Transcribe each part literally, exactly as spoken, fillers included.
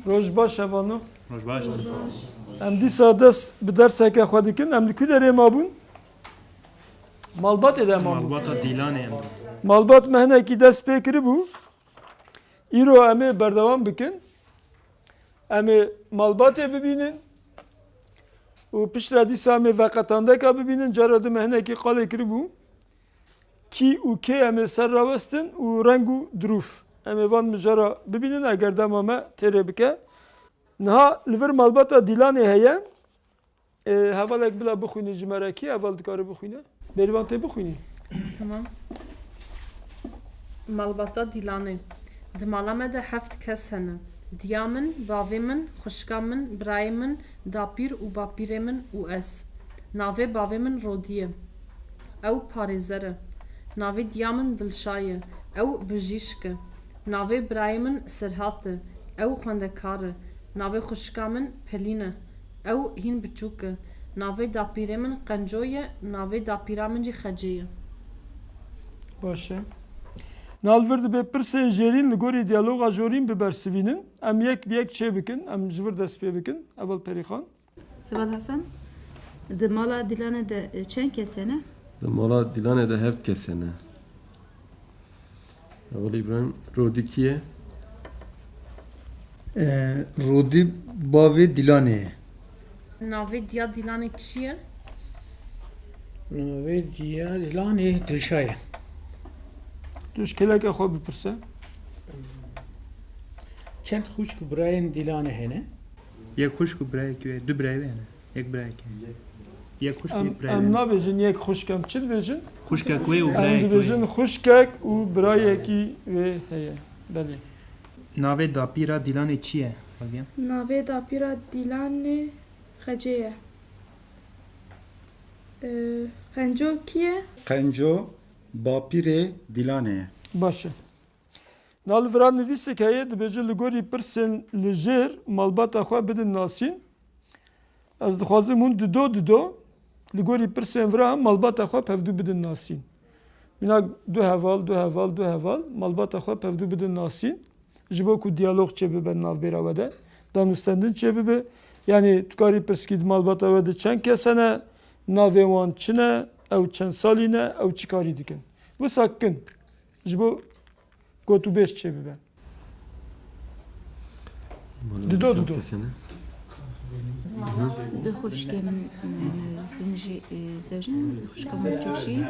Roj baş, hevalno. Roj baş. Em dîsa dest bi derseke xwe dikin. Em li ku derê mabûn? Malbatê de mabûn. Malbata Dîlanê em. Malbat me hinekî dest pê kiribû. Îro em ê berdewam bikin. Em ê malbatê bibînin. Û piştre dîsa em ê veqetandeka bibînin. Cara din me hinekî qalê kiribû. Kî û kê em ê ser rawestin û reng û dirûf. Em ê van mijara bibînin eger dema me têrê bike. Niha li vir malbata Dîlanê heye. Ê, hevalek bila bixwînî ji me re. Kî heval dikare bixwîne? Bêrîvan tê bixwînî. Tamam. Malbata Dîlanê. Di mala me de heft kes hene. Diya min, bavê min, xwişka min, birayê min, dapîr û bapîrê min û ez. Navê bavê min Rodî ye. Ew parêzer e. Navê diya min Dilşa ye. Ew bijîşk e. Navê birayê min Serhat e. Ew xwendekar e. Navê xwişka min Pelîn e. Ew hîn biçûk e. Navê dapîrê min Qenco ye. Navê dapîra min jî Xecê ye. Baş e. Niha li vir dibe pirsên jêrîn li gorî diyaloga jorîn bibersivînin. Em yek bi yek çê bikin. Em ji vir dest pê bikin. Heval Perîxan. Heval Hasan, di mala Dîlanê de, e, çend kes hene? Di mala Dîlanê de heft kes hene. Heval Îbrahîm, Rodî kî ye? E, Rodî bavê Dîlanê ye. Navê diya Dîlanê çi ye? Navê diya Dîlanê Dilşa ye. Tu ji kêleke xwe bipirse. Çend xwişk û birayên Dîlanê hene? Yek xwişk û birayekî wê, du birayê wê hene. Yek birayekî. Yek xwişk û Em, yek birayê em wê hene. Nabêjin yek xwişk, em çi dibêjin? Xwişkek wê û Em birayekî wê. Dibêjin xwişkek û birayekî wê heye. Belê. Navê dapîra Dîlanê çi ye? Navê dapîra Dîlanê Xecê ye. Ee, Xenco kî ye? Qenco bapîrê Dîlanê ye. Baş e. Na li vira nivîsek heye, dibêje li gorî pirsên li jêr malbata xwe bidin nasîn. Ez dixwazim hûn dido dido li gorî pirsên vira malbata xwe pevdû bidin nasîn. Mînak du heval, du heval, du heval malbata xwe pevdû bidin nasîn. Ji bo ku diyalog çêbibe navbêra we de, danûstendin çêbibe. Yanî tu karî pirs kî di malbata we de çend kes hene, navê wan çi ne, ew çend salî ne, ew çi karî dikin. Wisa kin. Ji bo gotûbêj çêbibe. Dido, dido. Du xwişkê min, e, mezin jî, e, zewjin, xwişka min biçûk jî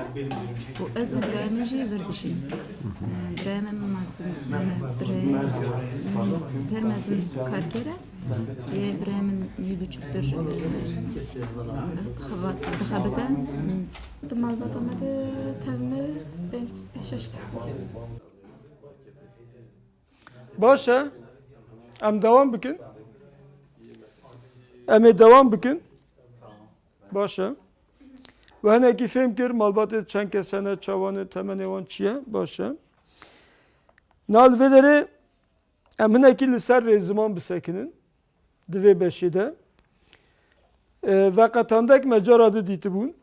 û ez û birayê min jî vir dijîn. E, birayê min mezin, yani birayê min her mezin karker e. Ê birayê min wî biçûktir, e, xebat-, dixebite. Di malbata me de tevmir pênc, şeş kes in. Baş e. Em dewam bikin. Em ê dewam bikin. Baş e. We hinekî fêm kir, malbatê çend kes hene, çawa ne, temenê wan çi ye? Baş e. Na li vê derê em hinekî li ser rêziman bisekinin. Di vê beşê de. E, veqetandek me cara di dîtibûn.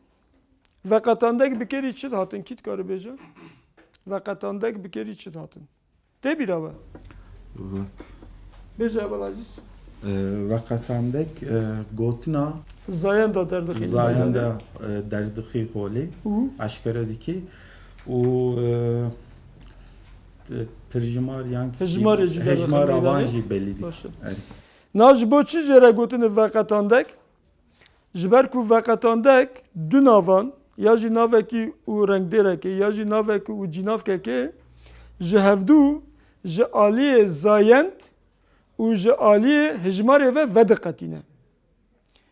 Veqetandek bi kêrî çi dihatin? Kî dikare bêje? Veqetandek bi kêrî çi dihatin? Tê bîra we? Vek. Bêje Heval Azîz. E, veqetandek, e, gotina Zayenda derdixî. Zayenda, e, derdixî holê. Û? Eşkere dikî. Û, e, t-, tirjimar yan Hejmarê jî derdixî hejmara wan meydane. Jî belî dike. Baş e. Erê. Na ji bo çi jê re gotin veqetandek? Ji ber ku veqetandek du navan, ya jî navekî û rengdêrekê, ya jî navekî û cînavkekê, ji hevdû, ji aliyê zayend û ji aliyê hijmarê ve vediqetîne.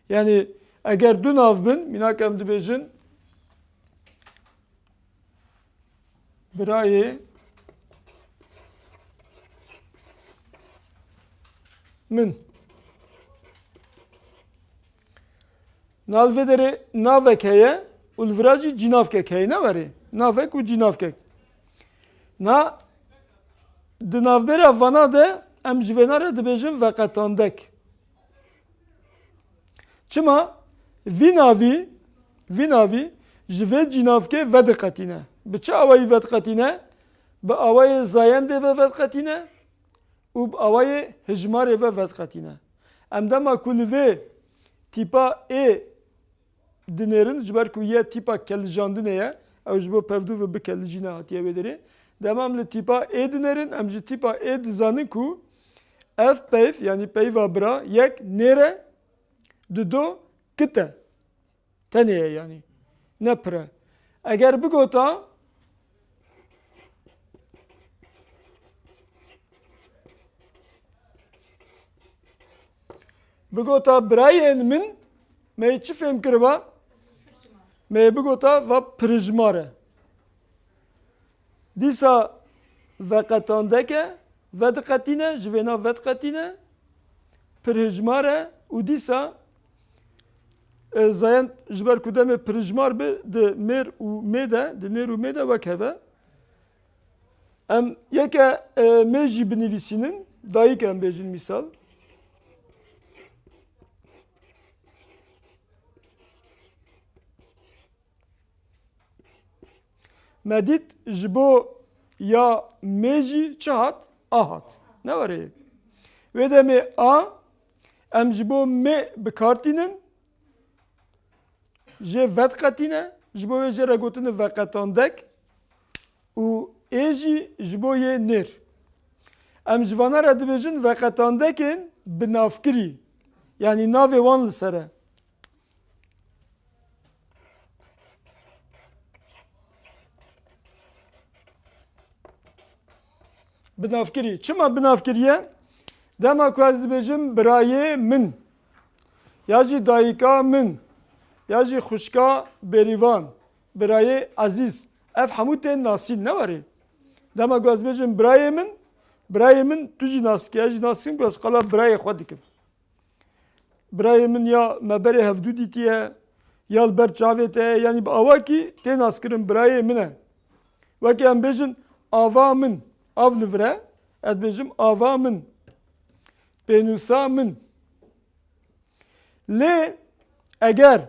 Yanî eger du nav bin, mînak em dibêjin, birayê min. Na li vê derê navek heye û li vira jî cînavkek heye. Ne werê? Navek û cînavkek. Na di navbêra vana de em ji vêna re dibêjin veqetandek. Çima? Vî navî, vî navî ji vê cînavkê vediqetîne. Bi çi awayî vediqetîne? Bi awayê zayendê ve vediqetîne û bi awayê hijmarê ve vediqetîne. Em dema ku li vê tîpa ê dinêrin, ji ber ku ye tîpa kelijandinê ye, ew ji bo pevdû ve bikelijîne hatiye wê derê. Dema em li tîpa ê dinêrin, em ji tîpa ê dizanin ku ev peyv, yanî peyva bira, yek nêr e, dido kit e. Tenê ye yanî. Ne pir e. Eger bigota, bigota birayên min, me yê çi fêm kiriba? Me yê bigota va pirijmar e. Dîsa veqetandek e, vediqetîne, ji vêna vediqetîne, pirhijmar e û dîsa, e, zayend ji ber ku demê pirhijmar bi, di mêr û mê de, di nêr û mê de wek hev e. Em yeke, e, mê jî binivîsînin, dayik em bêjin mîsal. Me dît ji bo ya mê jî çi hat? A hat. Ne were yek. Wê demê a em ji bo mê bi kar tînin, jê vediqetîne, ji bo wê jê re gotine veqetandek û ê jî ji bo yê nêr. Em ji vana re dibêjin veqetandekên binavkirî. Yanî navê wan li ser e. Binavkirî. Çima binavkirî ye? Dema ku ez dibêjim birayê min, ya jî dayika min, ya jî xwişka Bêrîvan, birayê ezîz, ev hemû tên nasîn, ne werê? Dema ku ez bêjim birayê min, birayê min tu jî nas dikî, ez jî nas dikim ku ez qala birayê xwe dikim. Birayê min ya me berê hevdû dîtiye, ya li ber çavê te ye, yanî bi awakî tê naskirin birayê min e. Wekî em bêjin ava min, av li vir e, ez dibêjim ava min, pênûsa min. Lê eger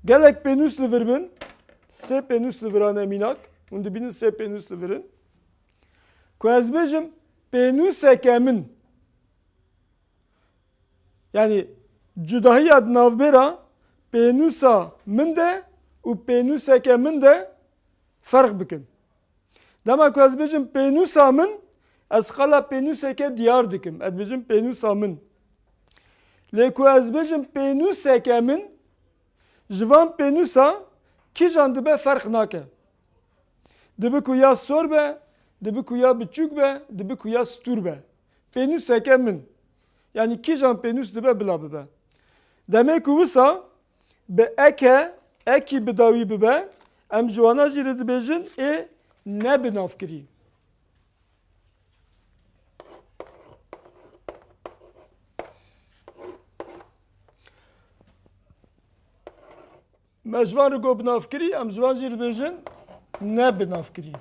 gelek pênûs li vir bin, sê pênûs li virane mînak, hûn dibînin sê pênûs li vir in. Ku ez bêjim pênûseke min, yanî cudahiya di navbêra pênûsa min de û pênûseke min de ferq bikin. Dema ku ez bêjim pênûsa min, ez qala pênûseke diyar dikim. Ez dibêjim pênûsa min. Lê ku ez bêjim pênûseke min, ji van pênûsa kîjan dibe ferq nake. Dibe ku ya sor be, dibe ku ya biçûk be, dibe ku ya stûr be. Pênûseke min. Yanî kîjan pênûs dibe bila bibe. Demê ku wisa bi eke, ekî bi dawî bibe, em ji wana jî re dibêjin ê nebinavkirî. Me ji van re got binavkirî, em ji van jî re dibêjin nebinavkirî.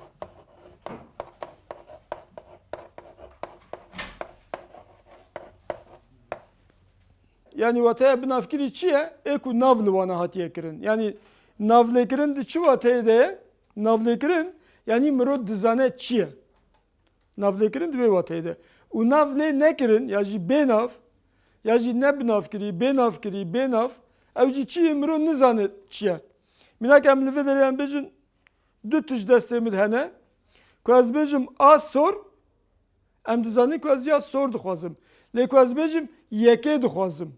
Yanî wateya binavkirî çi ye? Ê ku nav li wana hatiye kirin. Yanî navlêkirin di çi wateyê de ye? Navlêkirin, yanî mirov dizane çi ye. Navlêkirin di vê wateyê de. Û nav lê nekirin, ya jî bênav, ya jî nebinavkirî, bênavkirî, bênav, ew jî çi ye mirov nizane çi ye. Mînak em li vê derê em bêjin, du tişt destê min hene. Ku ez bêjim a sor, em dizanin ku ez ya sor dixwazim. Lê ku ez bêjim yekê dixwazim.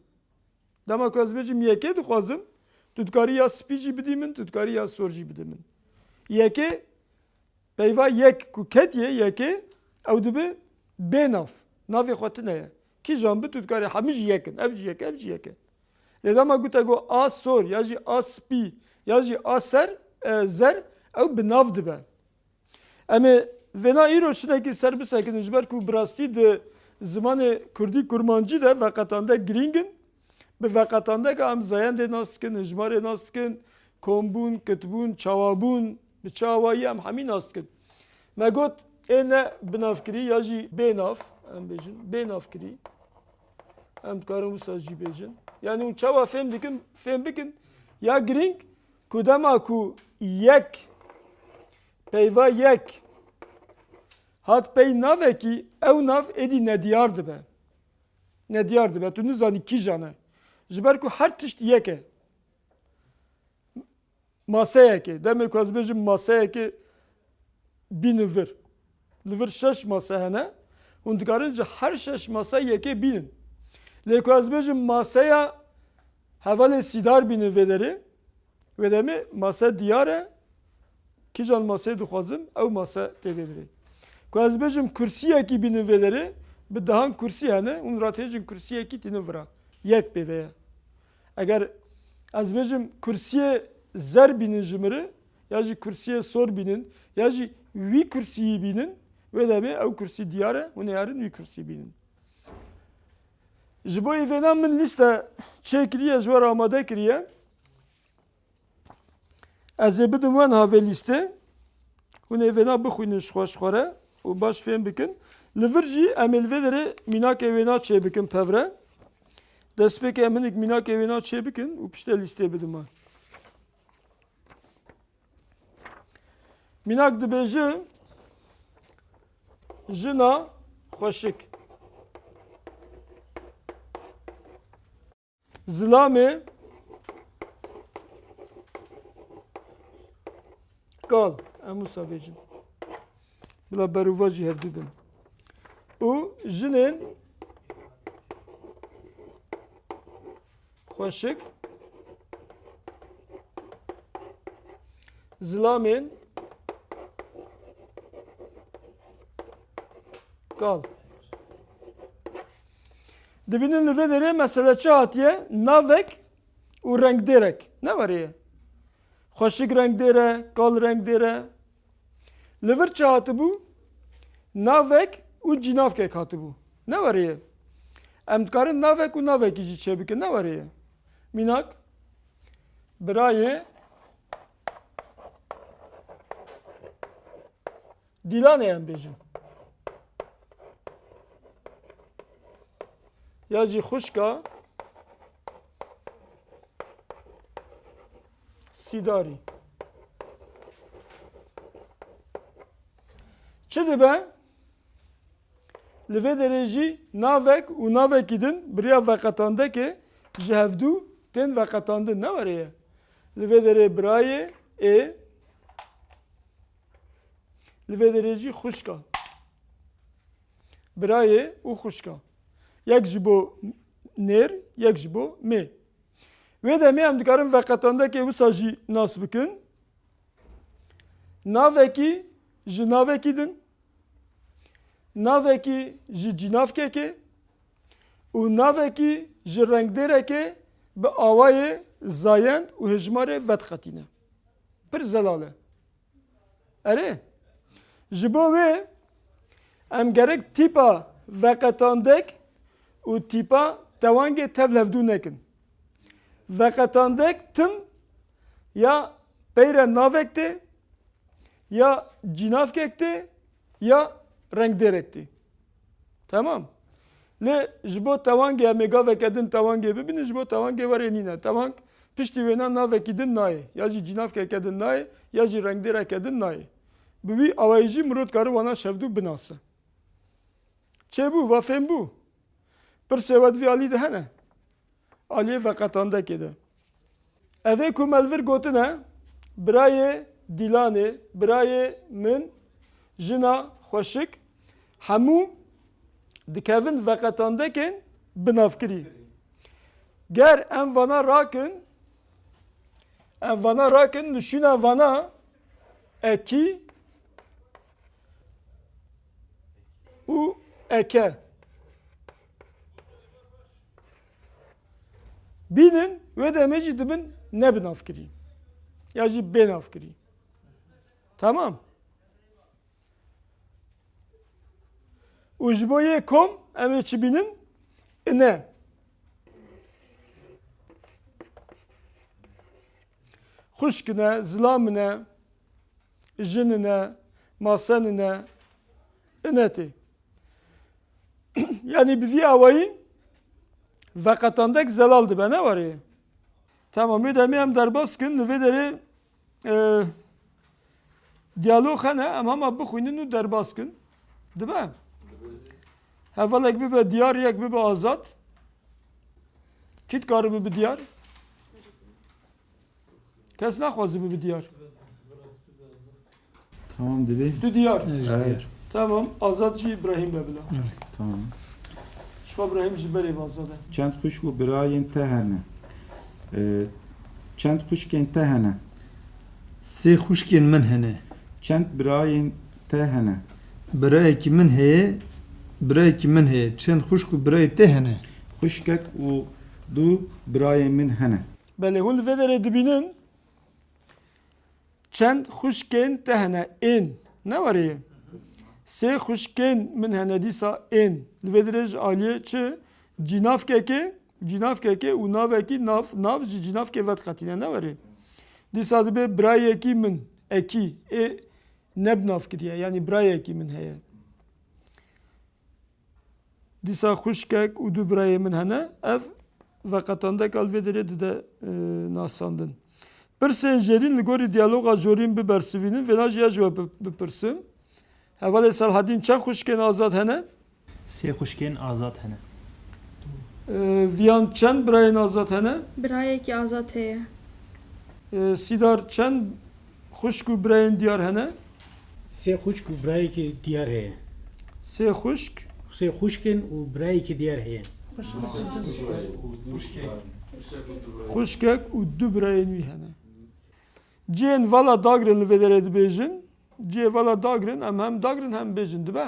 Dema ku ez bêjim yekê dixwazim, tu dikarî ya spî jî bidî min, tu dikarî ya sor jî bidî min. Yekê, peyva yek ku ketiye yekê, ew dibe bênav. Navê xwe tune ye. Kîjan bi tu dikarî hemî jî yek in. Ev jî yek e, ev jî yek e. Lê dema ku te got a sor, ya jî a spî, ya jî a ser, e, zer, ew bi nav dibe. Em ê vêna îro şinekî ser bisekinin, ji ber ku bi rastî di zimanê kurdî kurmancî de veqetandek girîng in. Bi veqetandeka em zayendê nas dikin, hijmarê nas dikin, kombûn, kitbûn, çawabûn, bi çi awayî em hemî nas dikin. Me got ê ne binavkirî ya jî bênav, em bêjin bênavkirî. Em dikarin wisa jî bêjin. Yanî hûn çawa fêm dikin, fêm bikin. Ya girîng ku dema ku yek, peyva yek hat pey navekî, ew nav êdî nediyar dibe. Nediyar dibe. Tu nizanî kîjan e. Ji ber ku her tişt yek e. Maseyekê. Demê ku ez bêjim maseyekê bînin vir. Li vir şeş mase hene. Hûn dikarin ji her şeş mase yekê bînin. Lê ku ez bêjim maseya hevalê Sîdar bînin vê derê. Wê demê mase diyar e. Kîjan maseyê dixwazim, ew mase tê vê derê. Ku ez bêjim kursiyekî bînin vê derê, bi dehan kursî hene, hûn ratêjin kursiyekî tînin vira. Yek pê ve ye. Eger ez bêjim kursiyê zer bînin ji min re, ya jî kursiyê sor bînin, ya jî wî kursiyî bînin, wê demê ew kursî diyar e, hûn ê herin wî kursî bînin. Ji bo îvêna min lîste çêkiriye, ji we re amade kiriye. Ez ê bidim we niha vê lîstê. Hûn ê vêna bixwînin ji xwe ji xwe re û baş fêm bikin. Li vir jî em ê li vê derê mînakê wêna çêbikin pevre. Destpêkê em hinek mînakê wêna çêbikin û piştê lîstê bidim we. Mînak dibêje, jina xweşik. Zilamê kal. Em wisa bêjin. Bila berûva jî hevdû bin. Û jinên xweşik. Zilamên kal. Dibînin li vê derê mesele çi hatiye? Navek û rengdêrek. Ne were ye? Xweşik rengdêr e, kal rengdêr e. Li vir çi hatibû? Navek û cînavkek hatibû. Ne were ye? Em dikarin navek û navekî jî çêbikin. Ne were ye? Mînak, birayê Dîlanê em bêjin. Ya jî xwişka Sîdarî. Çi dibe? Li vê derê jî navek û navekî din bi riya veqetandekê ji hevdû tên veqetandin, ne were ye? Li vê derê birayê ê, li vê derê jî xwişka. Birayê û xwişka. Yek ji bo nêr, yek ji bo mê. Wê demê em dikarin veqetandekê wisa jî nas bikin. Navekî ji navekî din, navekî ji cînavkekê û navekî ji rengdêrekê bi awayê zayend û hejmarê vediqetîne. Pir zelal e. Erê, ji bo wê em gerek tîpa veqetandek û tîpa tewangê tev li hevdû nekin. Veqetandek tim ya peyre navek tê, ya cînavkek tê, ya rengdêrek tê. Temam. Lê ji bo tewangê em ê gaveke din tewangê bibînin, ji bo tewangê werê nîne. Tewang piştî wêna navekî din nayê. Ya jî cînavkeke din nayê, ya jî rengdêreke din nayê. Bi wî awayî jî mirov dikare wana şevdû binase. Çêbû, va fêm bû. Pirsê we di vî alî de hene. Aliyê veqetandekê de. Evê ku me li vir gotine, birayê Dîlanê, birayê min, jina xweşik, hemû dikevin veqetandekên binavkirî. Ger em vana rakin, em vana rakin, nişûna vana ekî û eke. Bînin, wê demê jî dibin nebinavkirî. Ya jî bênavkirî. Tamam. Û ji bo yê kom em ê çi bînin? Ine. Xwişk in e, zilam in e, jin in e, mase in e, ine tê. Yanî bi vî awayî veqetandek zelal dibe, ne were ye? Tamam, wê demê em derbas kin, li vê derê, e, diyalog hene, em hema bixwînin û derbas kin. Dibe? Hevalek bibe diyar, yek bibe azad. Kî dikare bibe diyar? Kes naxwaze bibe diyar. Tamam dibe. Tu diyar. Evet. Tamam, azad jî Îbrahîm be bila. Evet. Tamam. Şiva Îbrahîm ji berê ve azad e. Çend xwişk û birayên te hene? Ee, çend xwişkên te hene? Sê xwişkên min hene. Çend birayên te hene? Birayekî min heye, birayekî min heye. Çend xwişk û birayê te hene? Xwişkek û du birayên min hene. Belê, hûn li vê derê dibînin. Çend xwişkên te hene? Ên. Ne were ye? Sê xwişkên min hene, dîsa ên. Li vê derê ji aliyê çi? Cînavkekê, cînavkekê û navekî nav, nav ji cînavkê vediqetîne, ne were? Dîsa dibe birayekî min, ekî, ê ne bi nav kiriye, yanî birayekî min heye. Dîsa xwişkek û du birayê min hene. Ev veqetandeka li vê derê dide, e, nasandin. Pirsên jêrîn li gorî diyaloga jorîn bibersivînin. Vêna jî ez ji we bi-, bipirsim. Hevalê Selhedîn, çend xwişkên azad hene? Sê xwişkên azad hene. E, Viyan, çend birayên azad hene? Birayekî azad heye. E, Sîdar, çend xwişk û birayên diyar hene? Sê xwişk û birayekî diyar heye. Sê xwişk? Sê xwişkên û birayekî diyar heye. Xwişkek û du birayên wî hene. Cihên vala dagrin li vê derê dibêjin. Cihê vala dagrin, em hem dagrin hem bêjin, dibe?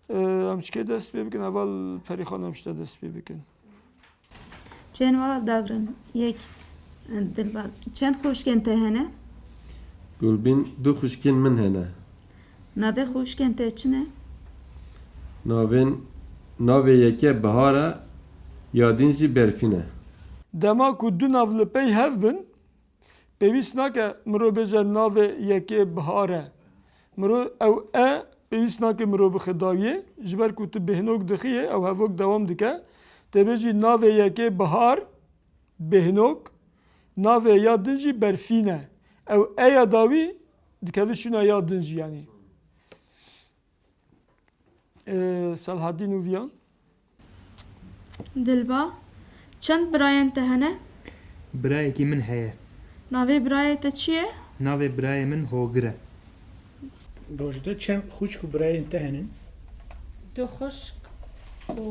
Ee, em ji kê dest pê bikin? Heval Perîxan em ji te dest pê bikin. Çend vala dagrin? Yek, e, Dilbar. Çend xwişkên te hene? Gulbîn, du xwişkên min hene. Navê xwişkên te çi ne? Navên, navê yeke Bihar e, ya din jî Berfîn e. Dema ku du nav li pey hev bin, pêwîst nake mirov bêje navê yekê Bihar e. Mirov ew e pêwîst nake mirov bixe dawiyê, ji ber ku tu bêhnok dixiyê, ew hevok dewam dike. Tê bêjî navê yekê Bihar, bêhnok, navê ya din jî Berfîn e. Ew e ya dawî dikeve şûna ya din jî, yanî. Ee, Selhadîn û Viyan? Dilba, çend birayên te hene? Birayekî min heye. Navê birayê te çi ye? Navê birayê min Hogir e. Rojda, çend xwişk û birayên te hene? Du xwişk û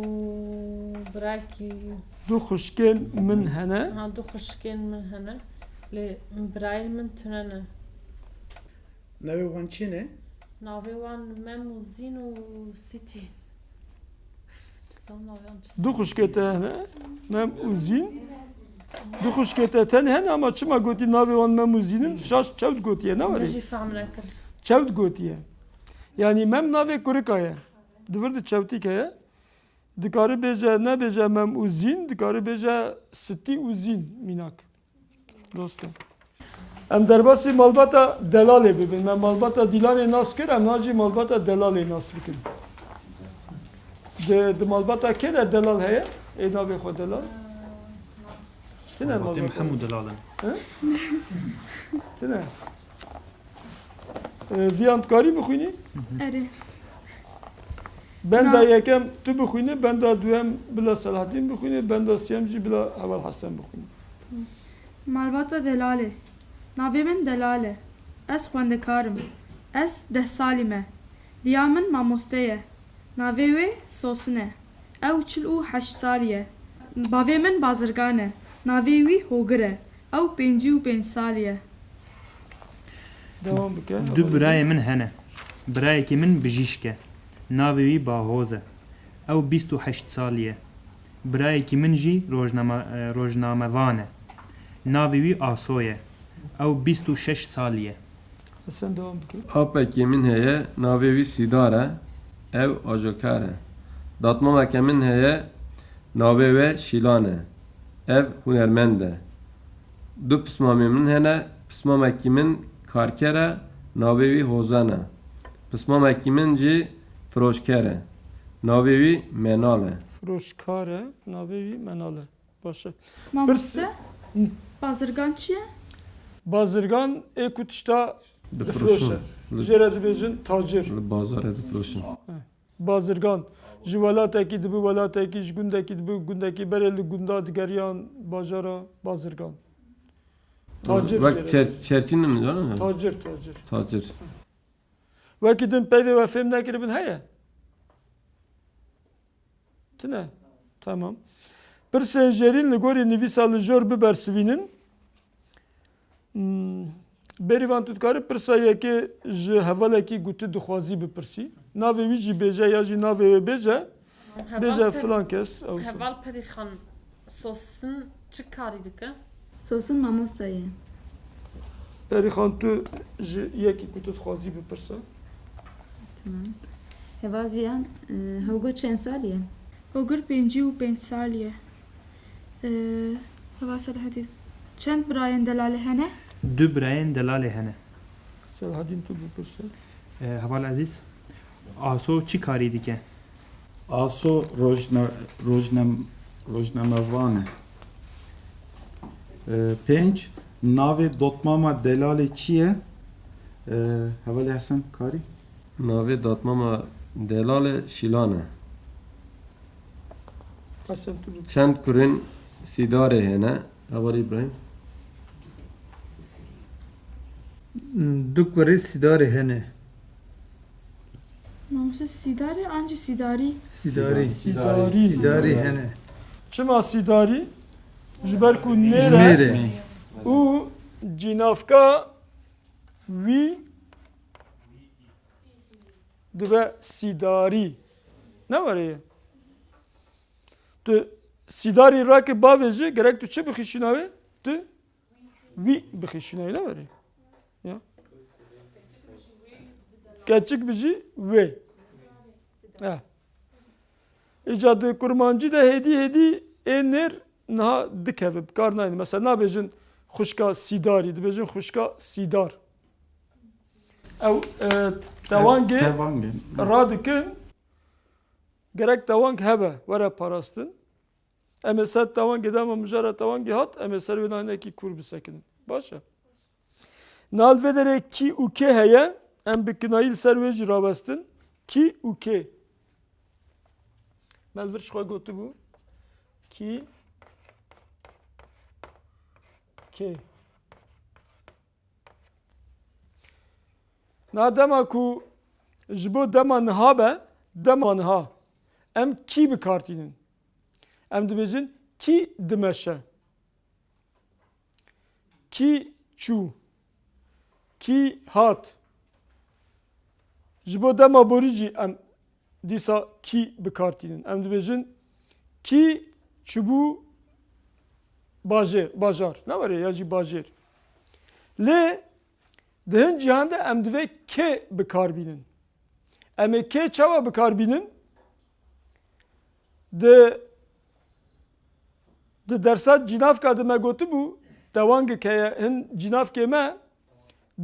birakî. Du xwişkên min hene. Ha, du xwişkên min hene. Lê birayên min tune ne. Navê wan çi ne? Navê wan Mem û Zîn û Sîtî. Çi zam navê wan çi? Du xwişkê te hene, Mem û Zîn. Du xwişkê te tenê hene, ama çima gotî navê wan Mem û Zîn in? Şaş çewt gotiye, ne were? Min jî fehm nekir. Çewt gotiye. Yanî Mem navê kurika ye. Di vir de çewtîk heye. Dikare bêje, nebêje Mem û Zîn, dikare bêje Sitî û Zîn, mînak. Dosto. Em derbasî malbata Delalê bibin. Me malbata Dîlanê nas kir, em niha jî malbata Delalê nas bikin. Di, di malbata kê de Delal heye? Ê navê xwe Delal? Tine malbata. Malbatê min hemû Delal in. He? Tine. Ee, Viyan, dikarî bixwînî? Erê. Benda Na- yekem tu bixwîne, benda duyem bila Selahaddîn bixwîne, benda siyem jî bila Heval Hesen bixwîne. Malbata Delalê. Navê min Delal e. Ez xwendekar im. Ez deh salî me. Diya min mamoste ye. Navê wê Sosin e. Ew çil û heşt salî ye. Bavê min bazirgan e. Navê wî Hogir e. Ew pêncî û pênc salî ye. Dewam bike. Du birayê min hene. Birayekî min bijîşk e. Navê wî Bahoz e. Ew bîst û heşt salî ye. Birayekî min jî rojnama-, e, rojnamevan e. Navê wî Aso ye. Ew bîst û şeş salî ye. Hesen, dewam bike. Apekî min heye, navê wî Sîdar e. Ew ajokar e. Datmameke min heye, navê wê Şîlan e. Ev hunermend e. Du pismamên min hene, pismamekî min karker e, navê wî Hozen e. Pismamekî min jî firoşker e. Navê wî Menal e. Firoşkar e, navê wî Menal e. Baş e. Mamoste, Pirs- Hı. Bazirgan çi ye? Bazirgan ê ku tişta Difiroşe. Jê re dibêjin tacir. Li bazarê difiroşin. Bazirgan. Ji welatekî dibi welatekî, ji gundekî dibi gundekî, berê li gunda digeriyan bajara bazirgan. Tacir jê re dibêjin. Wek çer-, çerçî ne min canım? Tacir, tacir. Tacir. Wekî din peyvê we fêm nekiribin heye? Tine. Tamam. Pirsên jêrîn li gorî nivîsa li jor bibersivînin. Hmm. Bêrîvan, tu dikarî pirsa yekê ji hevalekî ku tu dixwazî bipirsî. Navê wî jî bêje ya jî navê wê bêje. Heval Bêje per-, filan kes, ew heval Perîxan, Sosin çi karî dike? Sosin mamosta ye. Perîxan, tu ji yekî ku tu dixwazî bipirse. Tamam. Heval Viyan, e, Hewgur çend salî ye? Hewgur pêncî û pênc salî ye. E, Heval Selahedîn. Çend birayên delalê hene? Du birayên delalê hene. Selahedîn, tu bipirse. E, Heval Ezîz, Aso çi karî dike? Aso rojne-, rojnem-, rojnamevan e. E, pênc, navê dotmama delalê çi ye? E, Hevalê Hesen karî? Navê dotmama delalê Şîlan e. Hesen, tu bipirse. Çend kurên sîdarê hene? Heval Îbrahîm. Du kurê sîdarê hene. Mamoste, sîdarê an jî sîdarî? Sîdarî. Sîdarî. Sîdarî hene. Çima sîdarî? Ji ber ku nêr e. Nêr e. Û cînavka wî dibe sîdarî. Ne were ye? Tu sîdarî rake bavêjî, gerek tu çi bixîşîna wê? Tu wî bixîşîna wê, ne were? Ya. Keçik bijî wê. Eh. Îca di kurmancî de hêdî hêdî ê nêr niha dikeve, bi kar nayne. Mesela nabêjin xwişka sîdarî, dibêjin xwişka sîdar. Ew, e, tewangê Tewangê. Radikin, gerek tewang hebe, were parastin. Em ê ser tewangê, dema mijara tewangê hat, em ê ser wê hinekî kûr bisekinin. Baş e. Niha li vê derê kî û kê heye, em bi kinayî li ser wê jî rawestin. Kî û kê. Me li vir ji xwe gotibû. Kî, kê. Na dema ku ji bo dema niha be, dema niha em kî bi kar tînin? Em dibêjin kî dimeşe? Kî çû? Kî hat? Ji bo dema borî jî em dîsa kî bi kar tînin. Em dibêjin kî çûbû bajêr, bajar. Ne were ya jî bajêr. Lê di hin cihan de em divê kê bi kar bînin. Em ê kê çawa bi kar bînin? Di, di dersa cînavka de me gotibû, tewangek heye, hin cînavkê me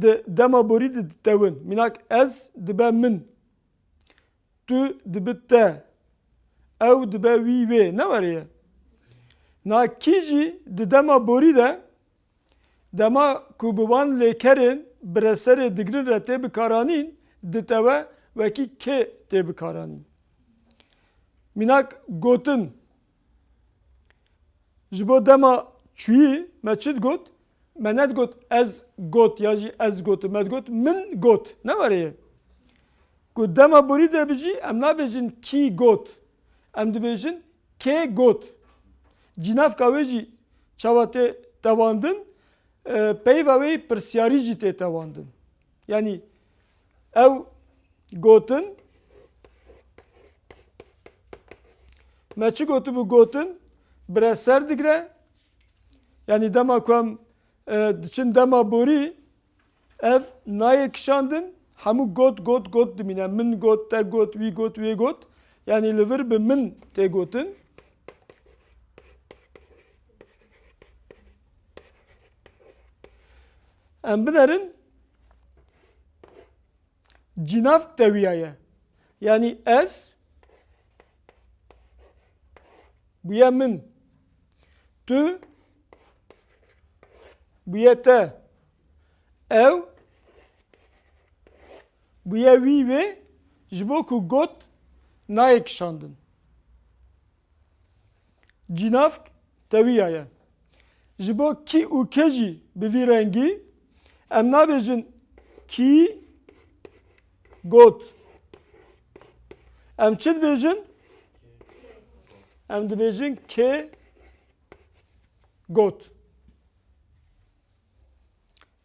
di dema borî de ditewin. Mînak ez dibe min. Tu dibi te. Ew dibe wî wê. Ne were ye? Na kî jî di dema borî de, dema ku bi wan lêkerên bireserê digrin re tê bikaranîn, ditewe wekî kê tê bikaranîn. Mînak gotin. Ji bo dema çûyî me çi digot? Me nedigot ez got ya jî ez gotim. Me digot min got. Ne were ye? Ku dema borî de bijî, em nabêjin kî got. Em dibêjin kê got. Cînavka wê jî çawa tê tewandin, e, peyva wê pirsyarî jî tê tewandin. Yanî ew gotin, me çi gotibû gotin? Bireser digre. Yanî dema ku em, e, diçin dema borî, ev nayê kişandin, hemû got, got, got dimîne. Min got, te got, wî got, wê got. Yanî li vir bi min tê gotin. Em binerin. Cînav tewiyaye. Yanî ez bûye min. Tu bûye te. Ew bûye wî wê, ji bo ku got nayê kişandin. Cînavk tewiya ye. Ji bo kî û kê jî bi vî rengî, em nabêjin kî got. Em çi dibêjin? Em dibêjin kê got.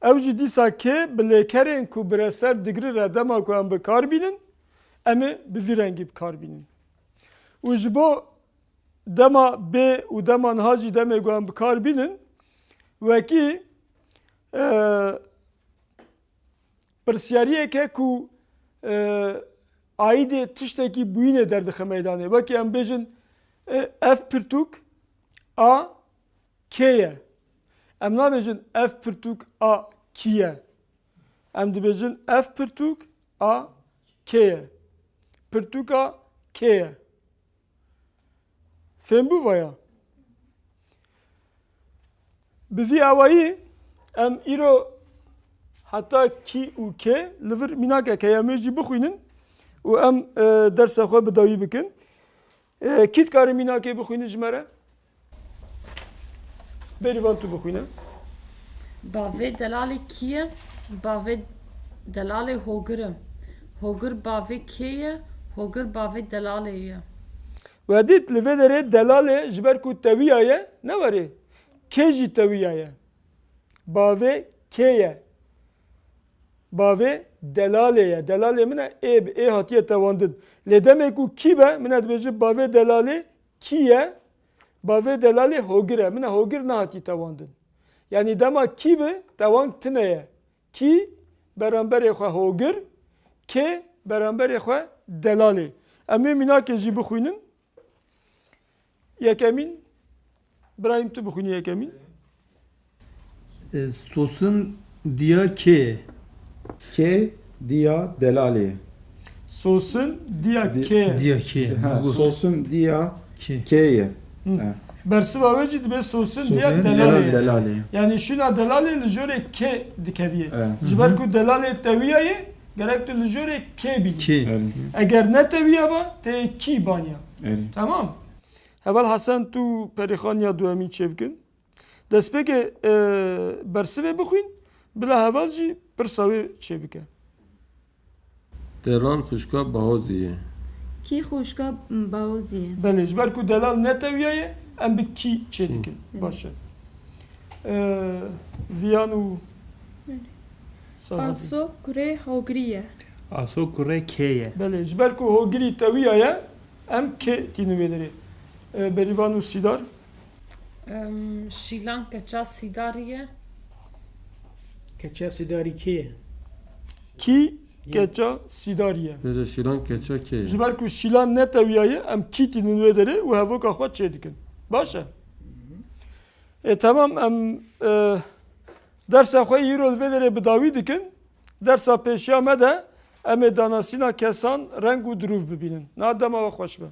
Ew jî dîsa kê bi lêkerên ku bireser digri re dema ku em bi kar bînin, em ê bi vî rengî bi kar bînin. Û ji bo dema bê û dema niha jî demê ku em bi kar bînin, wekî, e, pirsyariyek e ku, e, aîdê tiştekî bûyînê derdixe meydanê. Wekî em bêjin, e, ev pirtûk a kê ye? Em nabêjin ev pirtûk a kî ye? Em dibêjin ev pirtûk a kê ye? Pirtûka kê ye? Fêm bû vaya? Bi vî awayî em îro heta kî û kê li vir mînakek heye, em ê jî bixwînin û em, e, dersa xwe bi dawî bikin. E, kî dikare mînakê bixwîne ji me re? Bêrîvan tu bixwîne. Bavê delalê kî ye? Bavê delalê hogir e. Hogir bavê kê ye? Hogir bavê delalê ye. We dît, li vê derê delalê ji ber ku tewiya ye, ne werê. Kê jî tewiya ye. Bavê kê ye? Bavê delalê ye. Delalê min e, ê bi ê hatiye tewandin. Lê demê ku kî be, min e dibêjim bavê delalê kî ye? Bavê delalê hogir e. Min e hogir nehatî tewandin. Yanî dema kî bi, tewang tine ye. Kî beramberê xwe hogir, kê beramberê xwe delalê. Em ê mînakê jî bixwînin. Yekemîn, Birahîm, tu bixwînî yekemîn. E, sosin diya kê? Kê diya delalê. Sosin diya Di- kê? Diya kê? Ha, sosin diya Kê? Kê ye? Hı. Ha. Bersiva wê jî dibe sosin diya Sosin delalê. Delalê. Yani şuna delalê li jorê kê dikeviye. Evet. Ji ber ku delalê tewiya ye, gerek tu li jorê kê bînî. Kê? Evet. Eger ne tewiya ba, te kî banya. Evet. Tamam. Heval Hasan, tu perîxaniya duemîn çêbikin. Destpêkê, e, bersivê bixwîn, bila heval jî pirsa wê çêbike. Delal xwişka Bahozî ye. Kî xwişka Bahozî ye? Belê, ji ber ku delal netewiya ye, em bi kî çêdikin. Belê. Baş e. E, Viyan û Saadî. Aso kurê Hogirî ye. Aso kurê kê ye? Belê, ji ber ku Hogirî tewiya ye, em kê tînin wê derê. E, Berîvan û Sîdar. Em, Şîlan keça Sîdarî ye. Keça Sîdarî kê ye? Kî Yê. Keça Sîdarî ye? Bêje Şîlan keça kê ye? Ji ber ku Şîlan netewiyaye, em kî tînin wê derê û hevoka xwe çêdikin. Baş e? E, temam, em, e, dersa xwe îro li vê derê bi dawî dikin. Dersa pêşiya me de em ê danasîna kesan, reng û dirûv bibînin. Na dema we xweş be.